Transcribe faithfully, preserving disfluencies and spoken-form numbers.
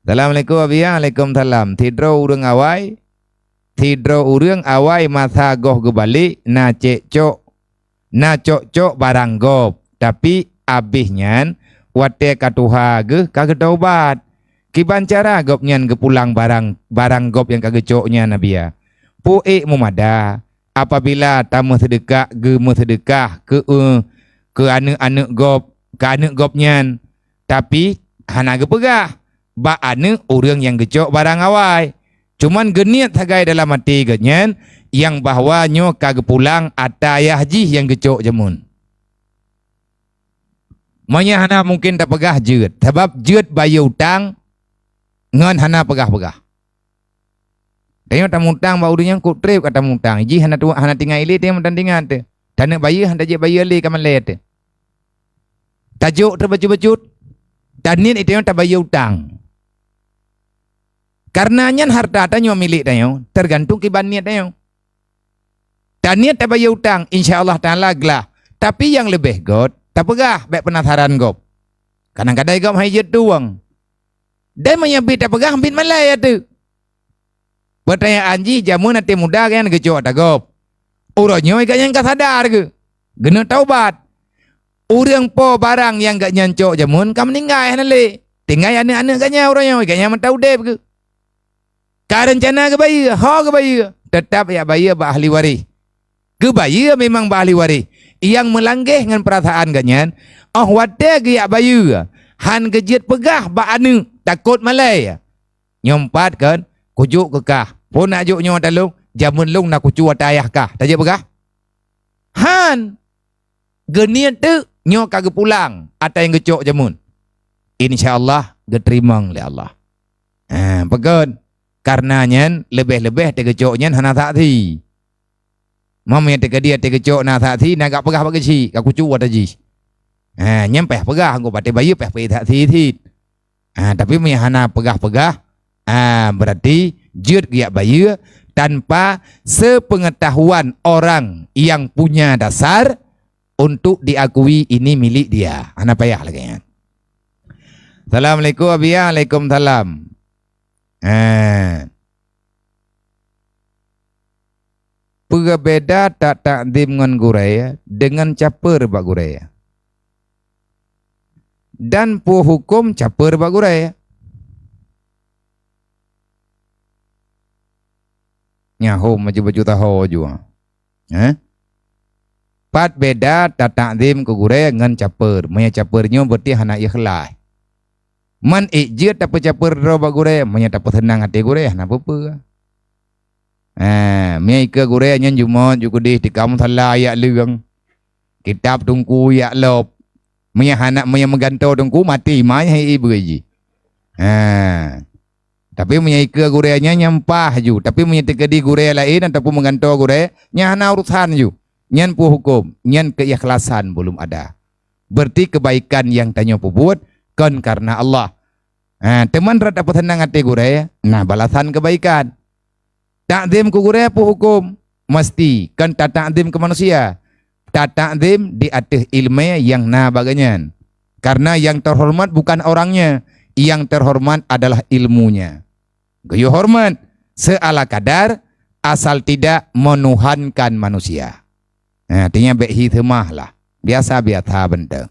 Assalamualaikum, Abi. Waalaikumsalam. Sidroe ureuëng awai, sidroe ureuëng awai masa goh geubalek na cekcok, na cok-cok barang gob, tapi abéh nyan watée ka tuha geuh ka geutaubat. Kiban cara gobnyan geupulang barang, barang gob nyang ka geucok nyan, Abi? Peue ék meumada? Apabila tameuseudeukah, geumeuseudeukah keu, keu aneuëk-aneuëk gob, keu aneuëk gobnyan, tapi hana geupeugah bak aneuëk ureuëng nyang geucok barang awai. Cuman geuniet sagai dalam até gobnyan nyang bahwa nyoe ka geupulang ata ayah jih nyang geucok jameun. Meunyoe hana mungken tapeugah jeuet, sabab jeuet bayeue utang ngon hana peugah-peugah. Tanyoe tamutang bak ureuëng nyang kok treb ka tamutang, jih hana tuwoe, hana tinggai ilée tanyoe meutan tingat teuh. Taneuk bayeue hana tajeuet bayeue lé ka malée teuh. Tajok teuh bacut-bacut, taniet tanyoe tabayeue utang. Kareuna nyan hareuta tanyoe milék tanyoe, teugantung kiban niet tanyoe. Taniet tabayeue utang, insya Allah Taala glah. Tapi nyang leubeh göt, tapeugah bék peunasaran gob. Kadang-kadang gob hai jeuet tuwöng. Dan meunyoe bit tapeugah bit malée teuh. Peutanyaan jih, jameun até muda gobnyan geucok ata gob. Uroe nyoe gobnyan ka sadar geuh. Geuneuk taubat. Ureuëng po barang nyang gobnyan cok jameun ka meuninggai hana lé. Tinggai aneuëk-aneuëk gobnyan uroe nyoe gobnyan mantong udeb geuh. Ka reuncana geubayeue, ho geubayeue, teutab jak bayeue bak ahli waréh. Geubayeue memang bak ahli waréh. Nyang meulanggeh ngon peurasaan gobnyan, óh watée geujak bayeue, han geujeuet peugah bak aneuëk, takot malée. Nyoe pat kon, kujok keu kah, phon nak jok nyoe ata lôn, jameun lôn na kucu ata ayah kah, tajeuet peugah? Han! Geuniet teuk nyoe ka geupulang ata nyang geucok jameun. Insya Allah geuteurimong lé Allah. Ha, pakon? Kareuna nyan leubeh-leubeh teuh geucok nyan hana saksi. Meunyoe teukeudi teuh geucok na saksi, na gak peugah bak geuchik, ka kucu ata jih. Ha, nyan payah peugah, engko patéh bayeue payah peuék saksi cit. Ha, tapi meunyoe hana peugah-peugah, ha, berarti jeuet geujak bayeue tanpa sepengetahuan orang yang punya dasar untuk diakui ini milik dia. Hana payah lagée nyan. Assalamualaikum, Abi. Waalaikumsalam. Ha. Peue beda tatakzim ngon gurée deungon caper bak gurée? Dan peue huköm caper bak gurée? Nyan hom maju-maju taho jua. Eh? Pat beda tatakzim keu gurée ngon caper. Meunyoe caper nyoe berarti hana ikhlaih. Man ék jeuet tapeucaper droe bak gurée, meunyoe tapeuseunang até gurée hana peue-peue. Eh, meunyoe ikeue gurée nyan jumôt ju keudeh tikam sala jak leueng. Kitab teungku jak lop. Meunyoe hana, meunyoe meugantoe teungku maté, ma nyang hai ié beureuji. Ha. Tapi meunyoe ikeue gurée nyan nyan paih ju. Tapi meunyoe teukeudi gurée laén ataupun meugantoe gurée, nyan hana urusan ju. Nyan peue huköm, nyan keikhlasan belum ada. Berarti kebaikan nyang tanyoe peubuet kon kareuna Allah. Ha, teuma rot tapeuseunang até gurée, na balasan kebaikan. Takzim keu gurée peue huköm? Meusti kon tatakzim keu manusia. Tatakzim di ateueh iéleumé nyang na bak geuhnyan. Kareuna nyang teuhoreumat bukan orangnya, nyang teuhoreumat adalah ilmunya. Geuyue horeumat seala kadar, asal tidak menuhankan manusia. Ha, artinya bék hi seumah lah. Biasa-biasa beunteng.